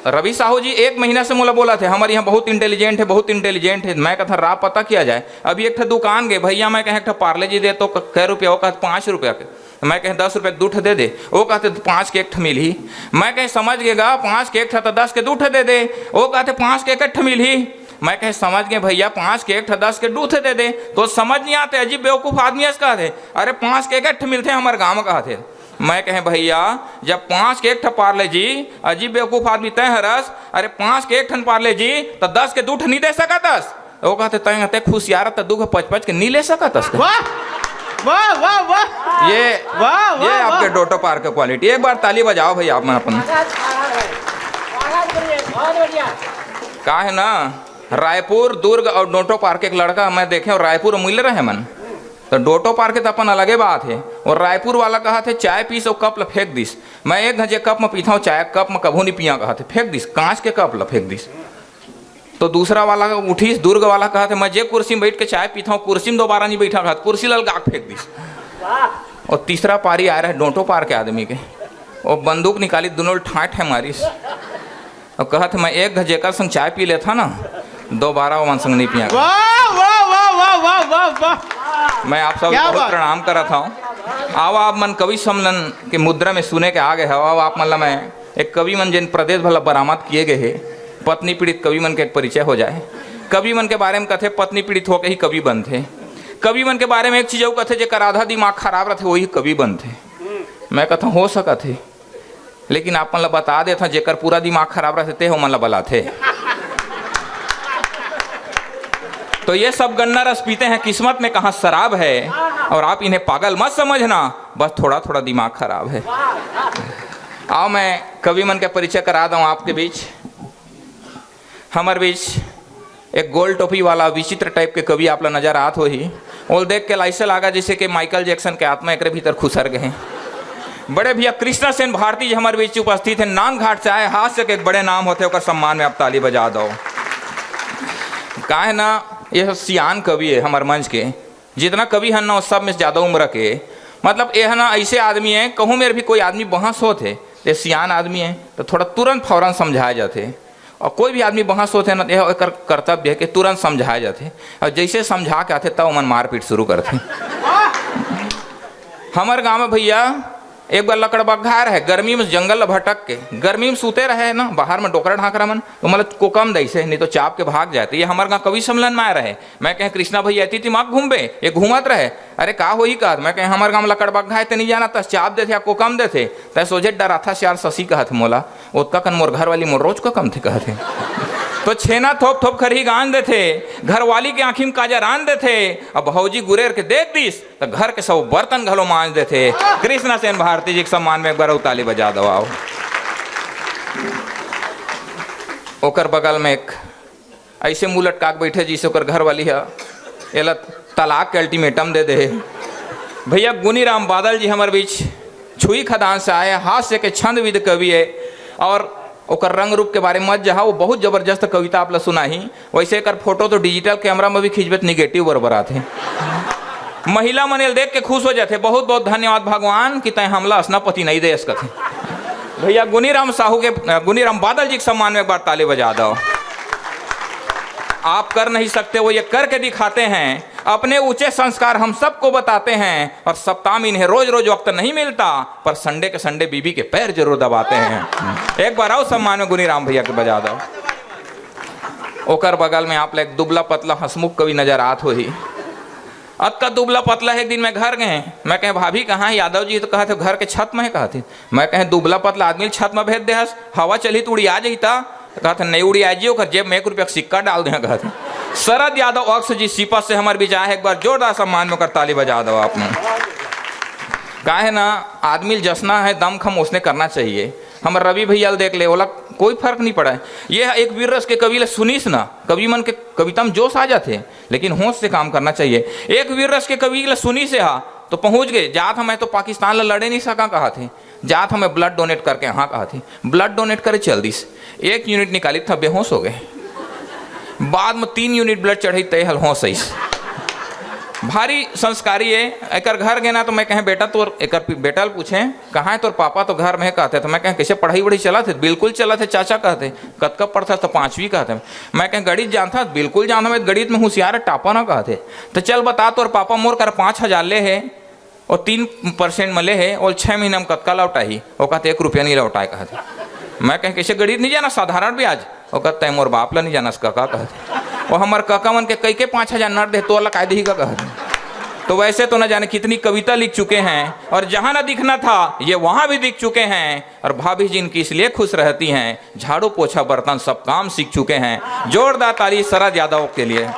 रवि साहू जी एक महीना से मोला बोला थे, "हमारे यहाँ बहुत इंटेलिजेंट है, बहुत इंटेलिजेंट है।" मैं कहता, "राह पता किया जाए।" अभी एक ठो दुकान गए, "भैया," मैं कहें, "एक ठो पार्ले जी दे तो।" "कै रुपया?" वो कहत, "पाँच रुपया के।" मैं कहें, "दस रुपया के दू ठो दे दे।" वो कहते, "पाँच के एक ठो मिलही।" मैं कहें, "समझ गए गा, पाँच के एक ठो तो दस के दू ठो दे दे।" वो कहते, "पाँच के एक ठो मिलही।" मैं कहें, "समझ गए भैया, पाँच के एक ठो दस के दू ठो दे दे।" तो समझ नहीं आते, अजीब बेवकूफ आदमी ऐसे कहते, "अरे, पाँच के एक ठो मिलते हमारे गाँव में," कहते। मैं कहें, "भैया, जब पाँच के एक ठो पार्ले जी, अजीब बेवकूफ आदमी तय हरस, अरे, पाँच के एक ठन पार्ले जी, तो दस के दू ठो नहीं दे सकत हस?" वो कहते, "तय हते खुशियार, त दू गो पच पच के नहीं ले सकत हस?" वाह, वाह, वाह, वाह। ये, वाह, ये वाह, आपके वाह। डोटो पार के क्वालिटी। एक बार ताली बजाओ भाई आप मन अपन। का है ना, रायपुर, दुर्ग और डोंटो पार के एक लड़का मैं देखे हंव, रायपुर मिले रहे मन, तो डोंटो पार के तो अपन अलगे बात हे, अउ रायपुर वाला कहत हे चाय पीस अउ कप ल फेंक दिस। मैं एक घंव जे कप म पीथंव चाय, कप म कभू नइ पियंव कहत हे, फेंक दिस, कांच के कप ल फेंक दिस। तो दूसरा वाला उठिस, दुर्ग वाला कहत हे, मैं जे कुर्सी म बइठ के चाय पीथंव, कुर्सी म दोबारा नइ बइठंव कहत, कुर्सी ल अलगा के फेंक दिस। अउ तीसरा पारी आय रहे डोंटो पार के आदमी के, वो बंदूक निकालिस, दूनों ल ठांय ठांय मारिस। अउ कहत हे, मैं एक घंव जेकर संग चाय पी लेथंव ना, दोबारा ओमन संग नइ पियंव। वाह, वाह, वाह, वाह, वाह, वाह, वाह। मैं आप सब ला बहुत प्रणाम करत हंव। आवा, आप मन कवि सम्मेलन के मुद्रा में सुने के आ गे हव, आवा आप मन ला मैं एक कवि मन जेन प्रदेश भर ला बरामद किए गे हे, पत्नी पीड़ित कवि मन के एक परिचय हो जाए। कवि मन के बारे में कथे, पत्नी पीड़ित होके ही कवि बनथे। कवि मन के बारे में एक चीज अउ कथे, जेकर आधा दिमाग खराब रथे, वही कवि बनथे। मैं कथंव, हो सकत हे, लेकिन आप मन ला बता देथंव, जेकर पूरा दिमाग खराब रथे, ते ओमन ला बलाथे। तो ये सब गन्ना रस पीते हैं, किस्मत में कहाँ शराब है, और आप इन्हें पागल मत समझना, बस थोड़ा थोड़ा दिमाग खराब है। आओ, मैं कवि मन के परिचय करा दंव आपके बीच। हमर बीच एक गोल टोपी वाला विचित्र टाइप के कवि आप ला नजर आत होही। ओला देख के अइसे लागा जइसे कि माइकल जैक्सन के आत्मा एकरे भीतर खुसर गे हे। बड़े भैया कृष्णा सेन भारती जी हमर बीच उपस्थित हे, नांदघाट से आए, हास्य के एक बड़े नाम होथे, ओकर सम्मान में आप ताली बजा दव। काहे ना, ये सियान कवि हे हमर मंच के, जितना कवि हन ना, वो सब में से ज्यादा उम्र के। मतलब, ये ना अइसे आदमी हे, कहूँ मेर भी कोई आदमी बहस होत हे, ये सियान आदमी हे, तो थोड़ा तुरंत फौरन समझाए जाथे। अउ कोई भी आदमी बहस होथे ना, ये एकर कर्तव्य हे कि तुरंत समझाए जाथे। अउ जइसे समझा के आथे, तब ओमन मारपीट शुरू करथे। हमर गांव में भैया एक बार लकड़बग्घा रहे, गर्मी में जंगल ल भटक के, गर्मी में सूते रहे ना, बाहर में डोकरा ढाकरा मन, तो मतलब कोकम दइसे, नइ तो चाप के भाग जाए। तो ये हमर गांव कवि सम्मेलन में आए रहे, मैं कहें, "कृष्णा भैया, एती ती मत घूमबे।" ये घूमत रहे। "अरे, का होही?" कहत। मैं कहें, "हमर गांव लकड़बग्घा हे, ते नइ जानत हस, चाप देथे या कोकम देथे, तैं सोझे डराथा सियार ससी," कहत मोला। "ओतका कन मोर घरवाली मोर रोज कोकमथे," कहत हे। तो छेना थोप थोप खरही गांज देथे, घरवाली के आंखी में काजर आन देथे। अब भौजी गुरेर के देख दिस, त घर के सब बर्तन घलो मांज देथे। कृष्णा सेन भारती जी के सम्मान में एक बार अउ ताली बजा दव। ओकर बगल में एक अइसे मुंह लटका के बइठे, जइसे ओकर घरवाली ह एला तलाक के अल्टीमेटम दे दे हे। भैया गुनीराम बादल जी हमर बीच छुई खदान से आए, हास्य के छंदविद कवि हे, अउ ओकर रंग रूप के बारे में मत जहा, वो बहुत जबरदस्त कविता आप ला सुनाही। वइसे एकर फोटो तो डिजिटल कैमरा में भी खींचबे त निगेटिव बरोबर आथे। महिला मन एला देख के खुश हो जाथे, "बहुत बहुत धन्यवाद भगवान कि तैं हमला असना पति नइ देस," कथे। भैया गुनीराम साहू के, गुनीराम बादल जी के सम्मान में एक बार ताली बजा दव। आप कर नहीं सकते, वो ये करके दिखाते हैं। अपने ऊंचे संस्कार हम सबको बताते हैं, और सप्ताह में इन्हें रोज रोज वक्त नहीं मिलता, पर संडे के संडे बीबी के पैर जरूर दबाते हैं। एक बार अउ सम्मान में गुनीराम भैया के बजा दव। ओकर बगल में आप ला एक दुबला पतला हंसमुख कवि नजर आत होही। अतका दुबला पतला हे, एक दिन मैं घर गए, मैं कहें, "भाभी कहाँ हे?" "यादव जी तो कहत हे घर के छत में हे," कहत हे। मैं कहें, "दुबला पतला आदमी ल छत में भेज दे हस, हवा चलही त उड़िया जही त।" कहत हे, "नइ उड़िया जी, ओकर जेब में एक रुपया के सिक्का डाल दे," कहत हे। शरद यादव अक्स जी सीपत से हमर बीच आए हे, एक बार जोरदार सम्मान में ओकर ताली बजा दव आप मन। काहे ना, आदमी ल जसना हे दमखम ओसने करना चाहिए। हमर रवि भैया ल देख ले, ओला कोई फर्क नइ पड़े। ये एक वीर रस के कवि ल सुनिस ना, कवि मन के कविता में जोश आ जाथे, लेकिन होश से काम करना चाहिए। एक वीर रस के कवि ल सुनिस हे हा, तो पहुंच गे, "जात हंव मैं तो पाकिस्तान ल लड़े नइ सका," कहत हे, "जात हंव मैं blood donate करके," हाँ कहत हे, blood donate करे चल दिस, एक यूनिट निकालिस त बेहोश हो गे। बाद में तीन यूनिट blood चढ़े, ते हल होश आइस। भारी संस्कारी हे। एकर घर गेना तो मैं कहें, "बेटा तोर," एकर पि-, बेटा ल पूछें, "कहाँ हे तोर पापा?" तो घर में हे कहत हे। तो मैं कहें, "कइसे पढ़ाई वढ़ाई चलत हे?" "बिल्कुल चलत हे चाचा," कहत हे। "कतका पढ़थस?" तो "पांचवी," कहत हे। मैं कहें, "गणित जानथस?" "बिल्कुल जानथंव, गणित में होशियार हे, टॉपर हंव," कहत हे। "तो चल बता, तोर पापा मोर करा पांच हजार ले हे, अउ तीन परसेंट में ले हे, अउ छह महीना में कतका लौटाही?" वो कहत हे, "एक रुपया नइ लौटाय," कहत हे। मैं कहें, "कइसे गणित नइ जानस, साधारण ब्याज?" वो कहत हे, "तैं मोर बाप ला नइ जानस कका," कहत हे। "वो हमर कका मन के कई के पांच हजार नट दे, तोर ला काय दिही गा?" कहत हे। तो वैसे तो न जाने कितनी कविता लिख चुके हैं, और जहां न दिखना था, ये वहां भी दिख चुके हैं। और भाभी जी इनकी इसलिए खुश रहती हैं, झाड़ू पोछा बर्तन सब काम सीख चुके हैं। जोरदार ताली शरद यादव के लिए।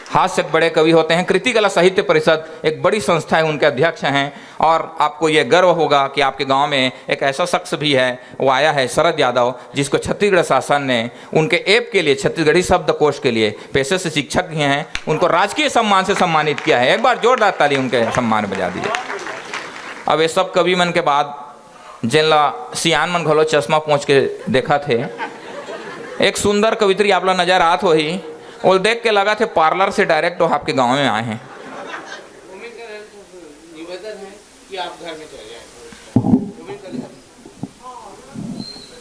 हास्य के बड़े कवि होते हैं। कृति कला साहित्य परिषद एक बड़ी संस्था है, उनके अध्यक्ष हैं। और आपको ये गर्व होगा कि आपके गांव में एक ऐसा शख्स भी है, वो आया है, शरद यादव, जिसको छत्तीसगढ़ शासन ने उनके ऐप के लिए, छत्तीसगढ़ी शब्दकोश के लिए, पेशे से शिक्षक भी हैं, उनको राजकीय सम्मान से सम्मानित किया है। एक बार जोरदार ताली उनके सम्मान बजा दीजिए। अब ये सब कवि मन के बाद जेन ला सियान मन घलो चश्मा पोंछ के देखत हे, एक सुंदर कवित्री आप ला नजर आत होही, ओला देख के लगत हे पार्लर से डायरेक्ट वो आपके गांव में आए हैं। निवेदन है कि आप घर में चले जाएं। उमेन कलिहारी।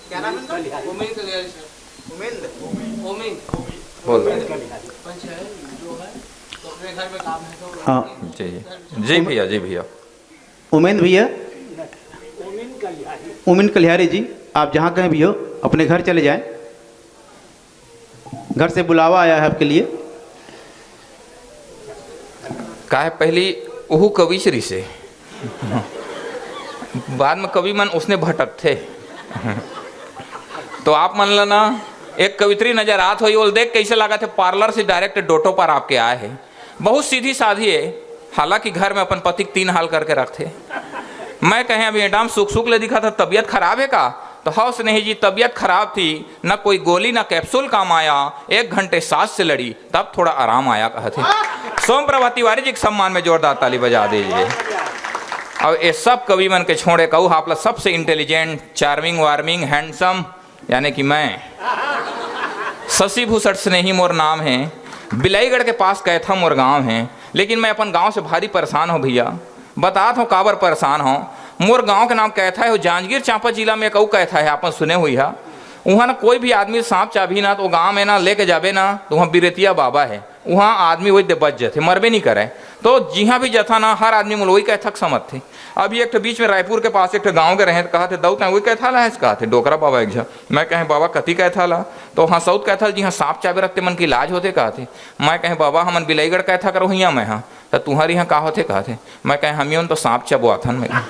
क्या नाम है उनका? उमेन कलिहारी सर। उमेंद्र। उमेन। बोल। पंच है, जो है, तो अपने घर में काम है तो हाँ। जी, जी भैया, जी भैया। उमेंद्र भैया, उमेन कलिहारी जी, आप जहाँ कहीं भी हो, अपने घर चले जाएं। घर से बुलावा आया है आपके लिए। काहे पहली उहू कविच रिसे। बाद में कवि मन उसने भटकथे। तो आप मन ला ना एक कवित्री नजर आत होही, ओला देख कैसे लागत हे पार्लर से डायरेक्ट डोटो पर आपके आए हे। बहुत सीधी साधी हे, हालांकि घर में अपन पति के तीन हाल करके रखथे। मैं कहें, "अभी मैडम सुख सुख ले दिखत हे, तबीयत खराब हे का?" तो, "हव स्नेही जी, तबीयत खराब थी, न कोई गोली न कैप्सूल काम आया, एक घंटे सास से लड़ी, तब थोड़ा आराम आया," कहत हे। सोम प्रभा तिवारी जी के सम्मान में जोरदार ताली बजा दीजिए। अब ये सब कवि मन के छोड़े कहूँ, आप ला सबसे इंटेलिजेंट, चार्मिंग वार्मिंग, हैंडसम, यानी कि मैं, शशि भूषण स्नेही मोर नाम है, बिलाईगढ़ के पास कैथा मोर गांव है, लेकिन मैं अपन गांव से भारी परेशान हूँ भैया। बतात हूँ काबर परेशान हूँ। मोर गांव के नाम कैथा है, जांजगीर चांपा जिला में एक अउ कैथा है, आपन सुने हुई है। उहाँ ना कोई भी आदमी सांप चाबही ना तो गांव में ना लेके जाबे ना तो उहाँ बिरेतिया बाबा है, उहाँ आदमी वही दे बच जाथे, मरबे नहीं करे। तो जिहाँ भी जथा ना हर आदमी मोला वही कैथा के समझथे। अभी एक ठो बीच में रायपुर के पास एक ठो गांव के रहे, तो कहत हे, "दऊ, तैं उही कैथा ला हस?" कहत हे, "डोकरा बाबा एक झन।" मैं कहें, "बाबा, कति कैथा ला?" तो, "हाँ, सउत कैथा ला, जिहाँ सांप चाबे रखथे, मन के इलाज होथे," कहत हे। मैं कहें, "बाबा, हमन बिलाईगढ़ कैथा करो हियाँ मैं, हाँ, तो तुहर यहाँ का होथे?" कहत हे। मैं कहें, "हमियों तो सांप चबवाथन।" मैं कहें,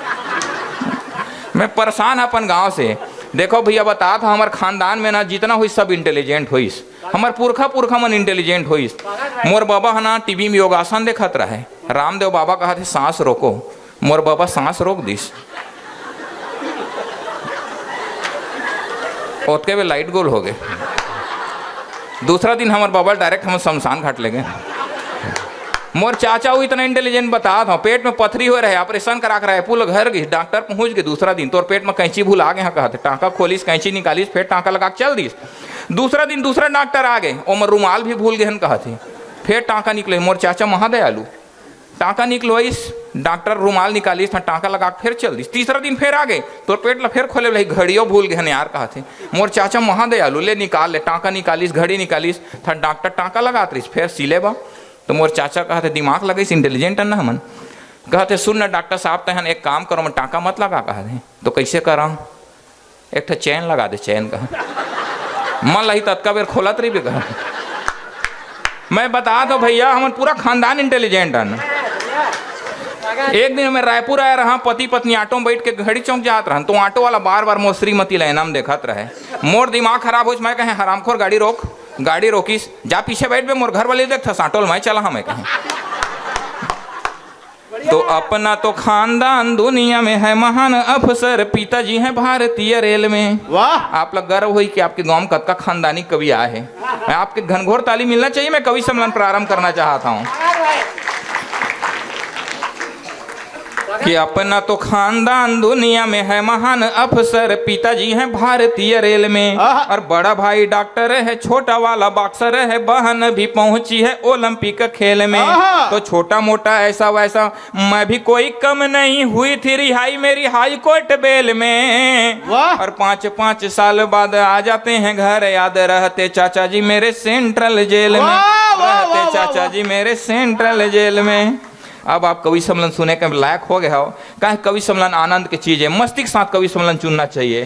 मैं परेशान अपन गांव से। देखो भैया, बतात हूँ, हमर खानदान में ना जितना होइस, सब इंटेलिजेंट होइस, हमर पुरखा पुरखा मन इंटेलिजेंट होइस। मोर बाबा ह ना टीवी में योगासन देखत रहे, रामदेव बाबा कहत हे, "सांस रोको।" मोर बाबा सांस रोक दिस। ओतके में लाइट गोल हो गए। दूसरा दिन हमर बाबा डायरेक्ट हम शमशान घाट ले गए। मोर चाचा वो इतना इंटेलिजेंट बतात हूँ, पेट में पथरी हो रहे, ऑपरेशन करा के रहे, पुल घर गई, डॉक्टर पहुंच गए। दूसरा दिन तोर पेट में कैंची भुला गए हैं कहते, टांका खोलिस, कैंची निकालिस, फिर टांका लगा के चल दिस। दूसरा दिन दूसरा डॉक्टर आ गए, ओमर रुमाल भी भूल गए हैं कहते, फिर टांका निकले। मोर चाचा महादयालु, टांका निकलवाइस, डॉक्टर रुमाल निकालिस, था टांका लगा के फेर चल दिस। तीसरा दिन फेर आ गए, तोर पेट ला फेर खोले, बोले, "घड़ियो भूल गए हन यार," कहा थे। मोर चाचा महादयालु, ले निकाल ले, टांका निकालिस, घड़ी निकालिस, था डॉक्टर टांका लगात रहिस, फेर सिले बा। तो मोर चाचा कहा थे, "दिमाग लगइस, इंटेलिजेंट हन ना हमन।" कहा थे, "सुन ना डॉक्टर साहब, तहन एक काम करो, मैं टांका मत लगा," कहा थे। "तो कैसे करा?" "एक ठो चैन लगा दे, चैन का।" मन लही ततका बेर खोलत रहिबे का। मैं बता दो भैया, हमन पूरा खानदान इंटेलिजेंट हन। एक दिन मैं रायपुर आए रहा, पति पत्नी ऑटो में बैठ के घड़ी चौक जात रहन, तो ऑटो वाला बार बार मोर श्रीमती ला एनम देखत रहे। मोर दिमाग खराब होइस, मैं कहे, "हरामखोर, गाड़ी रोक।" गाड़ी रोकिस, "जा पीछे बैठ बे, मोर घर वाली देखथस, ऑटो ल मैं चलाहा," मैं कहे। तो अपना तो खानदान दुनिया में है महान अफसर, पिताजी हैं भारतीय रेल में। वाह। आप ला गर्व होई कि आपके गांव में कतका खानदानी कवि आए हैं। मैं आपके घनघोर ताली मिलना चाहिए। मैं कवि सम्मेलन प्रारंभ करना चाहता हूँ कि अपना तो खानदान दुनिया में है महान अफसर, पिताजी हैं भारतीय रेल में, आहा। और बड़ा भाई डॉक्टर है, छोटा वाला बॉक्सर है, बहन भी पहुंची है ओलंपिक खेल में। आहा। तो छोटा मोटा ऐसा वैसा मैं भी कोई कम नहीं हुई थी रिहाई मेरी हाई कोर्ट बेल में। वाह। और पाँच पाँच साल बाद आ जाते हैं घर, याद रहते चाचा जी मेरे सेंट्रल जेल में। वाह, वाह, रहते वाह, वाह, चाचा वाह। जी मेरे सेंट्रल जेल में। अब आप कवि सम्मेलन सुने के लायक हो गए हो, काहे कवि सम्मेलन आनंद की चीज है, मस्ती के साथ कवि सम्मेलन चुनना चाहिए।